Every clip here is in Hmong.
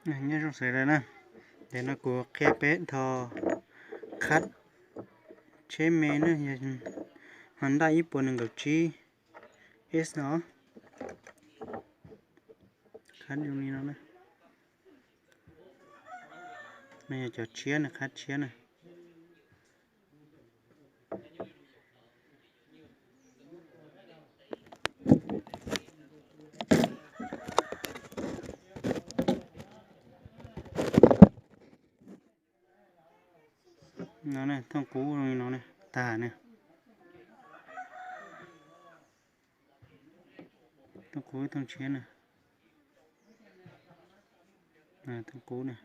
Nyob zoo sawv daws na, ntawm no kuv qhia peb dhos khab tsheb me na, yog Honda ib puas nees nkaum tsib S no. Khab zoo li no na. No yog cov tshiab na, khab tshiab na. No na, thooj qub zoo li no na, tag na. Thooj qub, thooj tshiab na. Thooj qub na.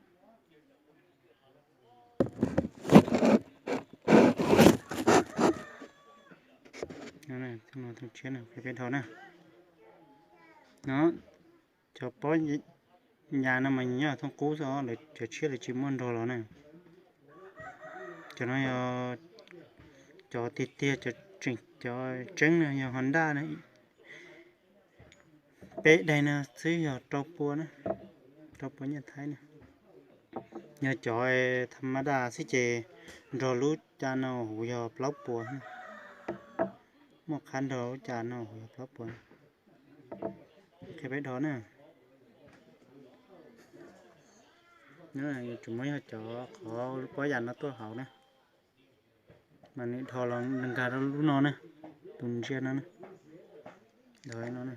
Thooj tshiab na, peb dhos na. No, cov pob yas no mas nyob thooj qub xwb, lawv cov tshiab lawv tsis muaj nrog los na. Cov no yog cov tiag tiag, cov tseeb na, yog Honda na. Peb daim no xwb yog rau pua na, rau pua nyiaj Thaib na. Yog cov tha ma da xwb ces nrog lub caj no huv yog plaub puas. Muaj qhab nrog lub caj no huv yog plaub puas. Qhia peb dhos na. Tsuas muab yog cov qhov pob yas no tuaj hauv na. Mas nws dhos los nkag rau lub no na, tus ntsia no na. Dhos no na.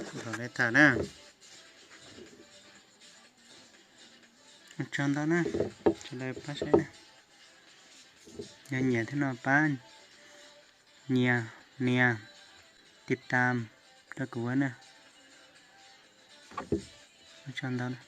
Dhos li tag na. Ua tsaug ntau na, sawv daws pab saib na. Yog nyiam thiab no pab nyias, nias, tiv tam rau kuv na. Ua tsaug ntau na.